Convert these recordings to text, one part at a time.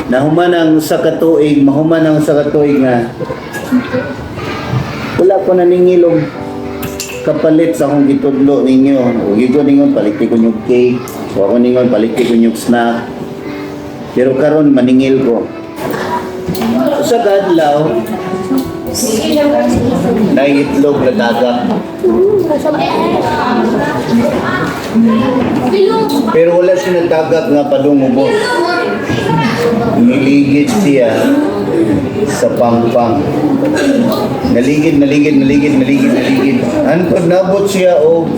Nahuman ang usa ka tuig, mahuman ang usa ka tuig nga wala ko naningil og kapalit sa akong gitudlo ninyo. Ug ko ningon paliti ko niyog cake, o ako ningon paliti ko niyog snack. Pero karon maningil ko. Sa kadlaw, naay itlog na tagak. Pero wala siya natagak nga padung ubos. Niligid siya sa pangpang. Naligid, naligid, naligid, naligid, naligid. Hantod nabot siya og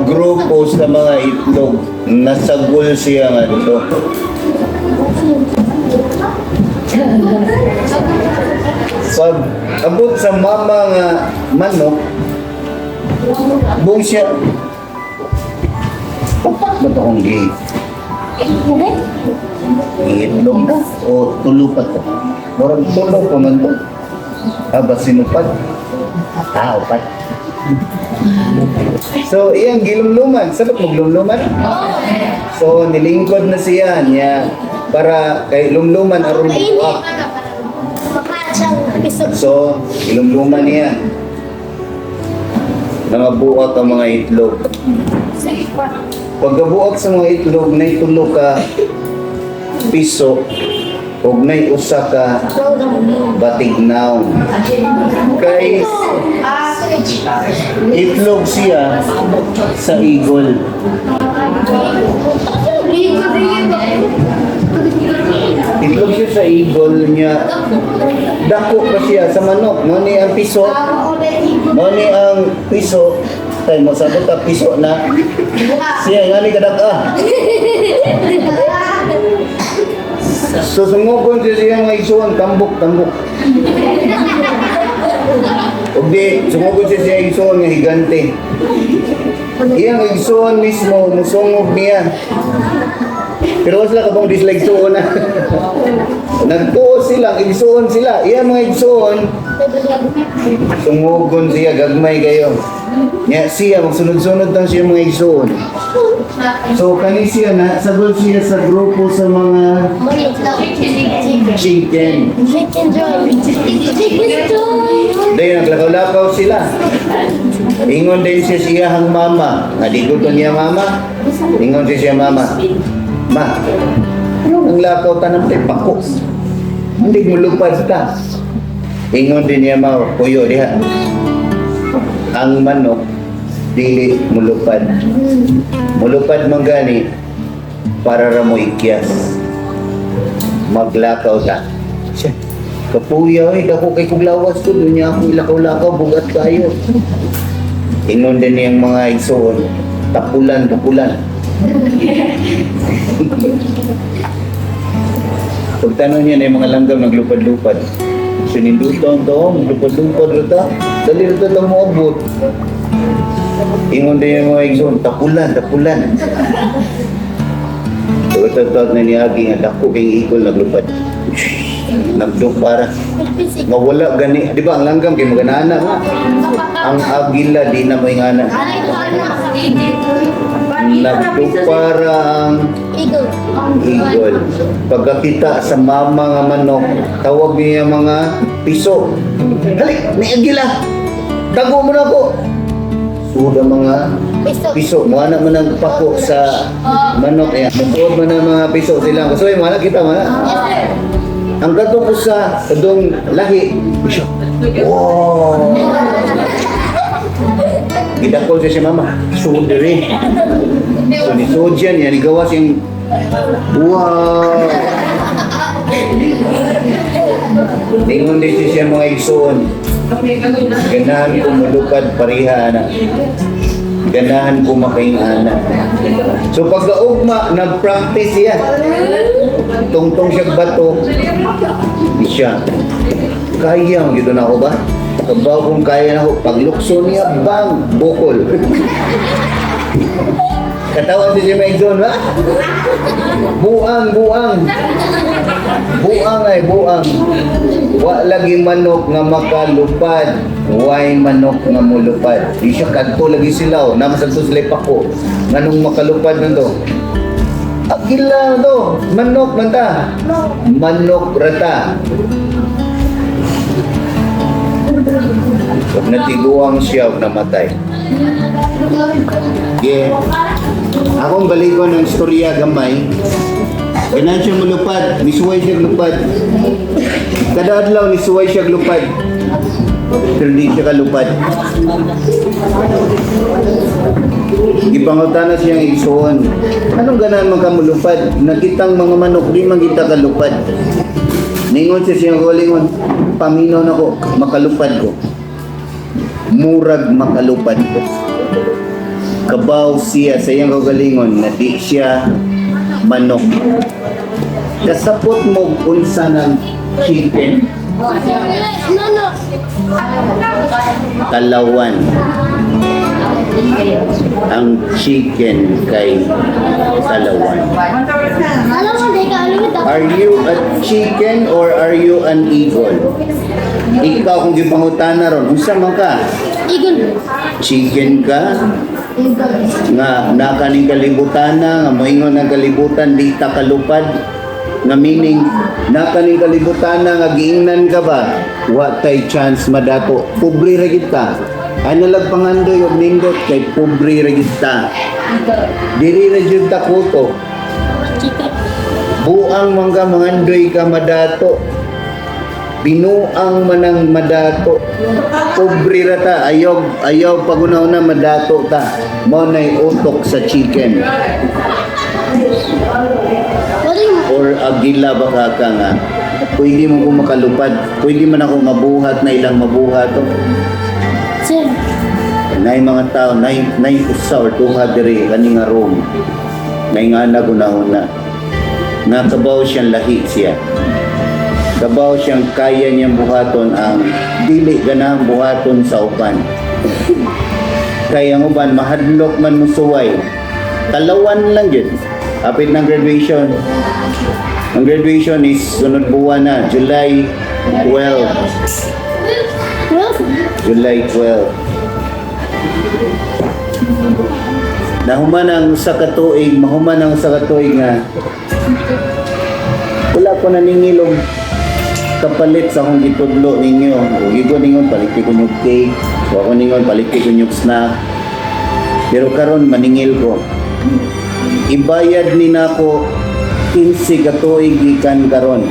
grupo sa mga itlog. Nasagol siya nga dito. Pag abot sa mama nga manok, buong siya, upat ba ito akong gi? Itlog na? O tulo pa to? Murag tulo pa man to. Ah, ba sinupad? Ah, upat. So, iyang gilumluman. Sabot maglumluman? So, nilingkod na siya niya para kay lumluman aron magbuak. So, ilumluman niya. Nangabuak ang mga itlog. Pagkabuak sa mga itlog, nay tulo ka piso ug nay usa ka batignaw. Kay itlog siya sa eagle. Itlog siya sa eagle niya. Dako pa siya sa manok. Mo ni ang piso. Mo ni ang piso. Tay mo sabot ka piso na. Siya nga ni kadak ah. So sungogon siya siya mga igsuon, tambok, tambok. Ug di, sungogon siya siya igsuon nga higante. Iyang igsuon mismo, musungog niya. Pero wala sila kabang di sila igsuon na. Nagtuo sila, igsuon sila. Iyang mga igsuon, sungogon siya, gagmay kayo. Nya siya, magsunod-sunod lang siya mga igsuon. So kani siya na, sagol siya sa grupo sa mga chicken. Chicken joy. Chicken joy. Dahil naglakaw-lakaw sila. Ingon din siya siya hang mama. Nga di ko to niya mama. Ingon siya siya mama. Ma, ang lakaw tanam tayo pako. Hindi mo lupad ta. Ingon din niya ma, kuyo diha. Ang manok, dili mulupad. Mulupad man gani, para ra mo ikyas. Maglakaw ta. Siya, kapuya eh, dako kay kuglawas ko, doon niya ako ilakaw-lakaw, bugat kayo. Ingon din niyang mga igsoon, tapulan, tapulan. Pagtanong niya na yung mga langgam naglupad-lupad. Sinindutan to, maglupad-lupad rata. Dali rata ito moabot. Ingon din yung mga igsoon, tapulan, tapulan. Pagkatagtag na niya nga dako kay igol naglupad. Nagdupara. Nga wala gani, di ba ang langgam kay maganana nga. Ang agila di na may ngana. Nagdupara ang Eagle. eagle. Pagkakita sa mama nga manok, tawag niya mga piso. Dali, may agila. Tago mo na ako. Suda mga Piso. piso. Mga na man ang pako sa manok niya. Mutuod man ang mga piso sila. Kasi mga na kita mga. Yes, sir. Ang kadtong usa kadtong lahi. Siya, wow. Gidakol siya si mama. Suod diri. So nisuod siya niya, nigawa siyang wow. Ningon din siya siya mga igsoon. Ganahan ko mulupad pareha ana. Ganahan ko makaing ana. So pagkaugma, nag-practice siya. Tungtong siya bato. Di siya. Kaya mo gito na ako ba? Kabaw kung kaya na ako. Paglukso niya, bang! Bukol. Katawan siya siya may zone, ba? Buang, buang. Buang ay buang. Wa lagi manok nga makalupad. Way manok nga mulupad. Di siya kadto lagi sila. Oh. Namasagto sila pako. Nganong makalupad nito? Agila to, manok man ta. Manok ra ta. Ug natiguang siya ug namatay. Yeah. Akong balikon ang istorya gamay. Ganahan siya mulupad, nisuway siya lupad. Kada adlaw nisuway siya lupad. Pero di siya kalupad. Gipangutana siyang igsuon. Anong ganahan man ka mulupad? Nakitang mga manok, di man kita kalupad. Ningon siya siyang kaugalingon, paminaw na ko, makalupad ko. Murag makalupad ko. Kabaw siya sa iyang kaugalingon na di siya manok. Kasapot mo unsa ng chicken? No. Talawan. Ang chicken kay talawan. Alam mo, di ka alam ito. Are you a chicken or are you an eagle? Ikaw kung gipangutana ron, unsa man ka? Eagle. Chicken ka? Eagle. Nga nakaning kalibutan na, nga moingon ang kalibutan di ta kalupad, nga meaning nakaning kalibutan na nga giingnan ka ba, wa tay chance madato, pobre ra gid ta. Ano lang pangandoy og nindot kay pobre ra gid ta, diri ra jud ta kuto. Chicken. Buang man ka, mangandoy ka madato, binuang man ang madato, pobre ra ta. Ayaw ayaw pagunaw na madato ta. Mao nay utok sa chicken. What do you Or agila ba ka nga pwede mo ko makalupad, pwede man ako mabuhat na ilang mabuhat oh. Sir. Nay mga tao, nay usa or duha diri kani nga room nay nga na gunahon na nga kabaw siyang lahi siya, kabaw siyang kaya niyang buhaton ang dili ganahang buhaton sa uban, kaya ang uban mahadlok man musuway. Talawan lang yun. Apit ng graduation. Ang graduation is sunod buwan na, July 12. Well, July 12. Nahuman ang usa ka tuig, mahuman ang usa ka tuig nga wala ko naningil og kapalit sa akong gitudlo ninyo. Ug igo ningon paliti ko nyug cake, o ako ningon paliti ko nyug snack. Pero karon maningil ko. Ibayad ni nako 15 ka tuig gikan karon.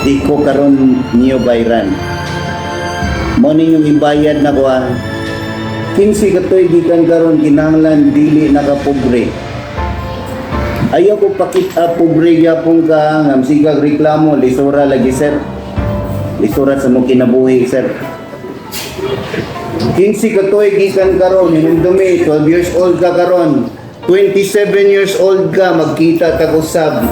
Di ko karon niyo bayran. Mo ninyong ibayad na ko ah. 15 ka tuig gikan karon, kinahanglan dili nakapobre. Ayaw ko pakita pobre gyapon ka nga sigag reklamo, lisura lagi, sir. Lisura sa mong kinabuhi, sir. 15 ka tuig gikan karon, hinumdumi 12 years old ka karon. 27 years old ka, magkita tag usab.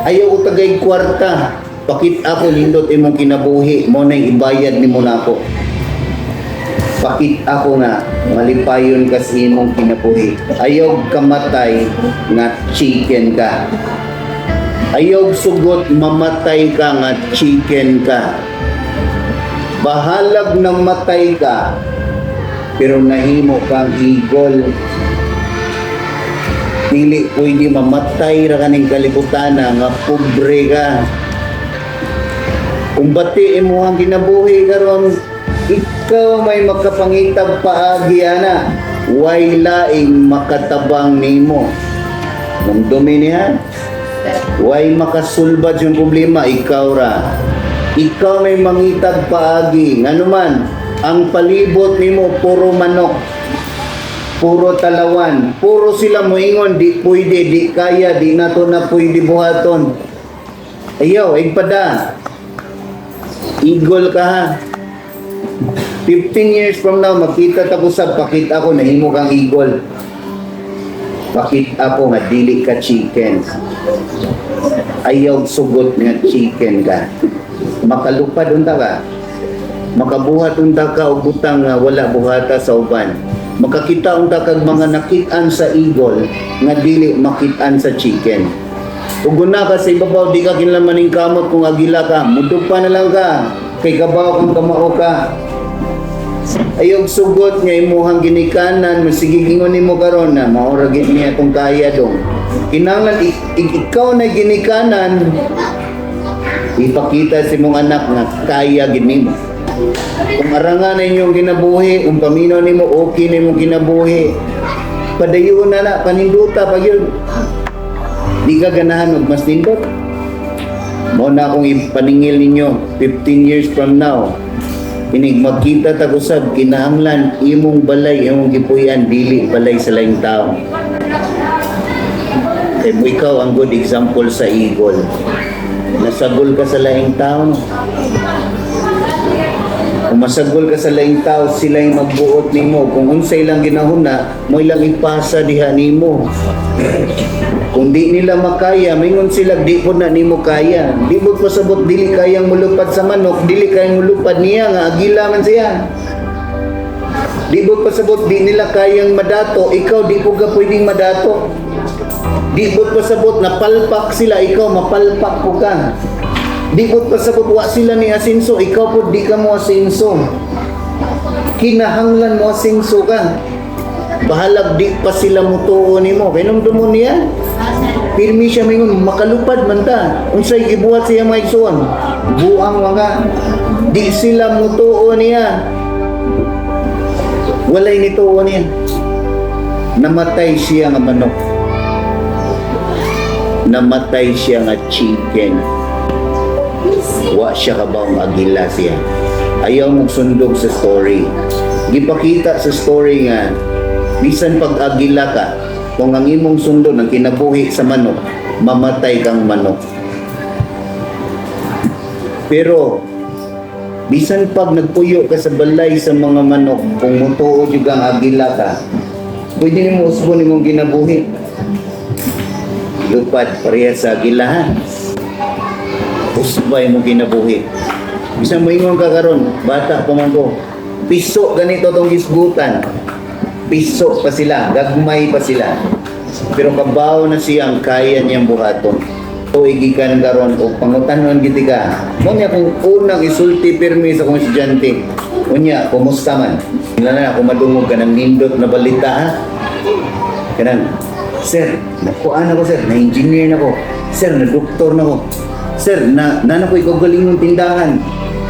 Ayaw ko tagay kwarta. Pakita ko nindot imong kinabuhi, mo nang ibayad nimo nako. Pakita ko nga malipayon ka sa imong kinabuhi. Ayaw kamatay nga chicken ka. Ayaw sugot mamatay ka nga chicken ka. Bahalag namatay ka, pero nahimo kang eagle. Dili pwede mamatay ra kaning kalibutan nga pobre ka. Kung bati imuhang kinabuhi karon, ikaw may makapangitag paagi ana, way laing makatabang nimo. Namdumi niya, way makasulbad yung problema, ikaw ra. Ikaw may mangitag paagi. Nganuman, ang palibot nimo puro manok, puro talawan, puro sila moingon, di pwede, di kaya, di nato na pwede buhaton. Ayaw, igpada. Eagle ka ha. 15 years from now, magkita ta usab, pakita ko, nahimo kang eagle. Pakita ko nga, dili ka chicken. Ayaw sugot nga chicken ka. Makalupad unta ka. Makabuhat unta ka og butang nga wala buhata sa uban. Makakita unta kag mga nakit-an sa eagle nga dili makit-an sa chicken. Ug guna ka sa ibabaw, di ka kinahanglan maning kamot kung agila ka. Mudupa na lang ka. Kay kabaw kang kamao ka. Ayaw sugot nga imuhang ginikanan, masigig ingon nimo karon na mao ra gid niya atong kaya dong. Kinahanglan ikaw na ginikanan, ipakita sa imong anak nga kaya gid nimo. Kung arangan na inyong kinabuhi, kung paminaw nimo okay na imong kinabuhi, padayon na na, paninduta pag yun. Di ka ganahan og mas nindot. Mao na akong ipaningil ninyo 15 years from now. Inig magkita ta usab, kinahanglan imong balay imong gipuy-an, dili balay sa laing tao. Kay mo ikaw ang good example sa eagle. Nasagol ka sa laing tao. Kung masagol ka sa laing tao, sila yung magbuot nimo. Kung unsay lang ginahuna, mo ilang ipasa diha nimo. Kung di nila makaya, mingon sila, di po na nimo kaya. Di mo pasabot, dili kayang mulupad sa manok, dili kayang mulupad niya, nga agila man siya. Di mo pasabot, di nila kayang madato, ikaw di po ka pwedeng madato. Di mo pasabot, napalpak sila, ikaw mapalpak po ka. Di mo pasabot, wa sila ni asinso, ikaw po di ka mo asinso. Kinahanglan mo asinso ka. Bahalag di pa sila mutuo nimo. Kay mo niya. Pirmi siya mingon makalupad man ta. Unsay gibuhat siya mga igsoon? Buang mga di sila mutuo niya. Walay nituo niya. Namatay siya nga manok. Namatay siya nga chicken. Wa siya kabawong agila siya. Ayaw mong sundog sa story. Gipakita sa story nga bisan pag agila ka, kung ang imong sundon ang kinabuhi sa manok, mamatay kang manok. Pero bisan pag nagpuyo ka sa balay sa mga manok, kung mutuo jud kang agila ka, pwede nimo usbon imong kinabuhi. Lupad parehas sa agila, ha. Usbay mo kinabuhi. Bisan moingon ka karon, bata pa man ko. Piso ganito tong gisgutan. Piso pa sila, gagmay pa sila. Pero kabaw na siyang kaya niyang buhaton. O igikan karon og pangutanon gid ka. Mo niya kung unang isulti pirmi sa akong estudyante. Unya, kumusta man? Wala na ako madungog ka ng nindot na balita, ha. Kanang, "Sir, nakuan ako, sir, na-engineer na ko. Sir, na doktor na ko. Sir, na nana ko ikaw galing ng tindahan.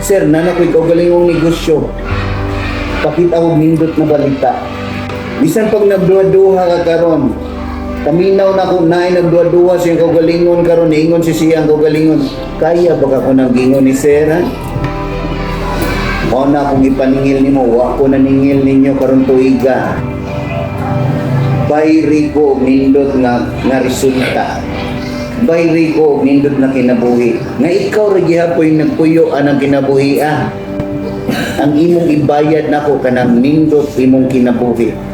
Sir, nana ko ikaw galing ng negosyo." Pakita og nindot na balita. Bisan pag nagduha-duha ka karon, kaminaw na ko naay nagduha-duha siyang kaugalingon karon, niingon si siyang kaugalingon. Kaya ba ka ko nang gingon ni sir, ha? Mao na akong ipaningil nimo, wa ko naningil ninyo karon tuiga. Bayri ko og nindot nga resulta. Bayri ko og nindot na kinabuhi. Nga ikaw ra gihapon nagpuyo anang kinabuhi, ah. Ang imong ibayad nako kanang nindot imong kinabuhi.